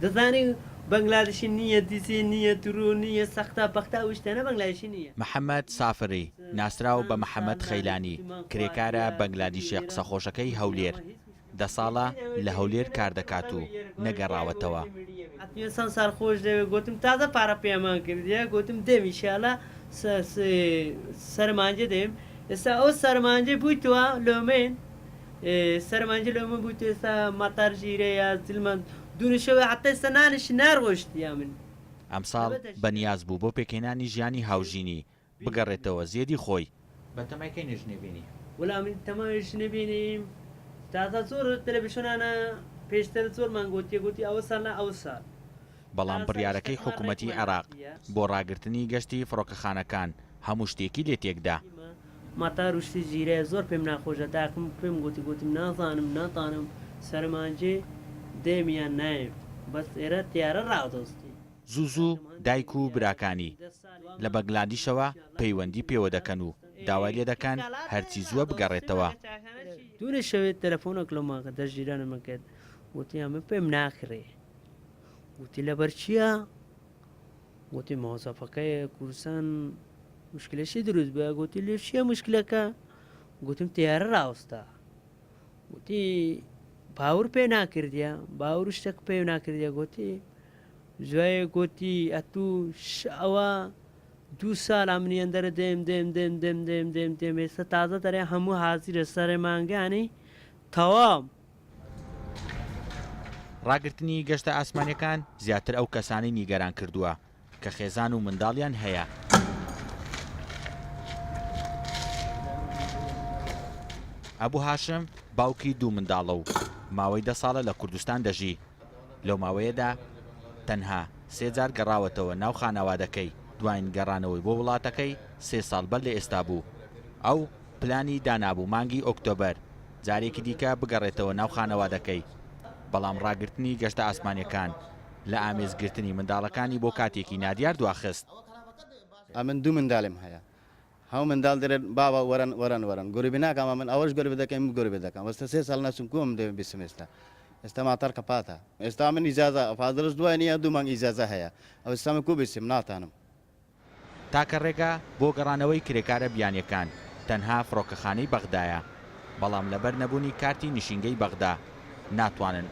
دەزانی بەنگلادشی نییە دیزی نییە درۆ نییە سەختە پەختە ئەو شتانە بەنگلادشی نییە. محەمەد سافری، ناسراو بە محەمەد خەیلانی، کرێکارە بەنگلادیشیە قسەخۆشەکەی هەولێر، دە ساڵە لە هەولێر کاردەکات و نەگەڕاوەتەوە. چەند ساڵ خۆش دەوێ گۆتم تازە پارە پێمان کردیە گۆتم دێم ئیشاڵا سەرمانجە دێم ئێستا ئەو سەرمانجە بوویتوە لۆمێن سەرمانجە لۆمە بوویتوە ئێستا مەتەر ژیرەیە زلمە دوونە شەوێ حەتا ئێستا نانش ناڕۆشتیە من. ئەمساڵ بەنیاز بوو بۆ پێکهێنانی ژیانی هاوژینی بگەڕێتەوە زێدی خۆی. بەتەمای کەی نێژنێ بینی؟ وەلا من تەمای ژنێ بینیم تازە زۆر تەلەفیشۆنانە پێشتر زۆرمان گۆتیە گۆتی ئەوە ساڵ نا ئەوە ساڵ. بەڵام بڕیارەکەی حکومەتی عێراق بۆ ڕاگرتنی گەشتی فڕۆکەخانەکان هەموو شتێکی لێ تێکدا. مەتار و شتی جیرە زۆر پێم ناخۆشە داکم پێم گۆتی گۆتم نازانم ناتانم سەرمانجێ دێم یان نایم بەس ئێرە تیارە ڕادۆستی. زوو زوو دایک و براکانی لە بەنگلادیشەوە پەیوەندی پێوە دەکەن و داوای لێدەکەن هەرچی زووە بگەڕێتەوە. دوێنێ شەوێ تەلەفۆنێک لە ماکە دەست جیرانم کرد وتی ئەمە پێم ناکرێ وتی لەبەر چییە؟ وتی مۆزەفەکەی کوردستان مشکلەشی دروست بووە گوتی لێ چییە مشکلەکە؟ گوتم تیارە ڕاوستا گوتی باور پێ ناکردە باور شتێک پێ ناکردە گوتی دوایێ گۆتی ئەتوو ئەوە دوو ساڵە منی ئەندەرە دێم دێم دێم دێم دێم دێم دێم ئێستا تازە دەرێ هەموو حازیرە سەرێ مانگانی تەواو. ڕاگرتنی گەشتە ئاسمانیەکان زیاتر ئەو کەسانەی نیگەران کردووە کە خێزان و منداڵیان هەیە. ئەبو هاشم باوکی دوو منداڵە و ماوەی دە ساڵە لە کوردستان دەژی. لەو ماوەیەدا تەنها سێ جار گەڕاوەتەوە ناو خانەوادەکەی، دواین گەڕانەوەی بۆ وڵاتەکەی سێ ساڵ بەر لە ئێستا بوو. ئەو پلانی دانابوو مانگی ئۆکتۆبەر جارێکی دیکە بگەڕێتەوە ناو خانەوادەکەی، بەڵام ڕاگرتنی گەشتە ئاسمانییەکان لە ئامێزگرتنی منداڵەکانی بۆ کاتێکی نادیار دواخست. ئەمن دوو مندالم هەیە هەموو منداڵ دەرێن بابا وەرن وەرن وەرن گۆربی ناکەم ئەمن ئەوەش گۆربی دەکەم ئەم گۆربی دەکەم ئێستا سێ ساڵ نەچوم کوم دەوێ بیسم ئێستا ئێستا ماتەر کەپاتە ئێستا من ئیجازە فازلش دوای نییە دوو مانگ ئیجازە هەیە ئەو ئێستا من کو بیسم ناتانم. تاکە ڕێگا بۆ گەڕانەوەی کرێکارە بیانیەکان تەنها فڕۆکەخانەی بەغدایە، بەڵام لەبەر نەبوونی کارتی نشینگەی بەغدا ناتوانن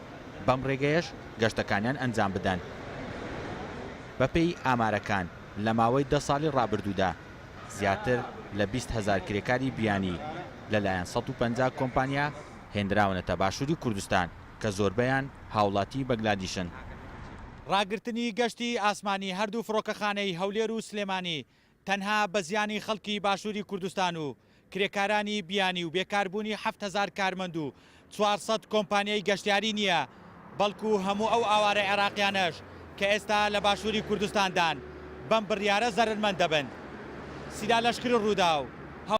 بەم ڕێگەیەش گەشتەکانیان ئەنجام بدەن. بەپێی ئامارەکان لە ماوەی دە ساڵی ڕابردوودا زیاتر لە 20 هەزار کرێکاری بیانی لەلایەن 150 کۆمپانیا هێندراونەتە باشووری کوردستان کە زۆربەیان هاوڵاتی بەنگلادیشن. ڕاگرتنی گەشتی ئاسمانی هەردوو فڕۆکەخانەی هەولێر و سلێمانی تەنها بە زیانی خەڵکی باشووری کوردستان و کرێکارانی بیانی و بێکاربوونی 7000 کارمەند و 400 کۆمپانیای گەشتیاری نییە، بەڵکو هەموو ئەو ئاوارە عێراقیانەش کە ئێستا لە باشووری کوردستاندان بەم بڕیارە زەرەرمەند دەبن. سیرا لەشکری، رووداو.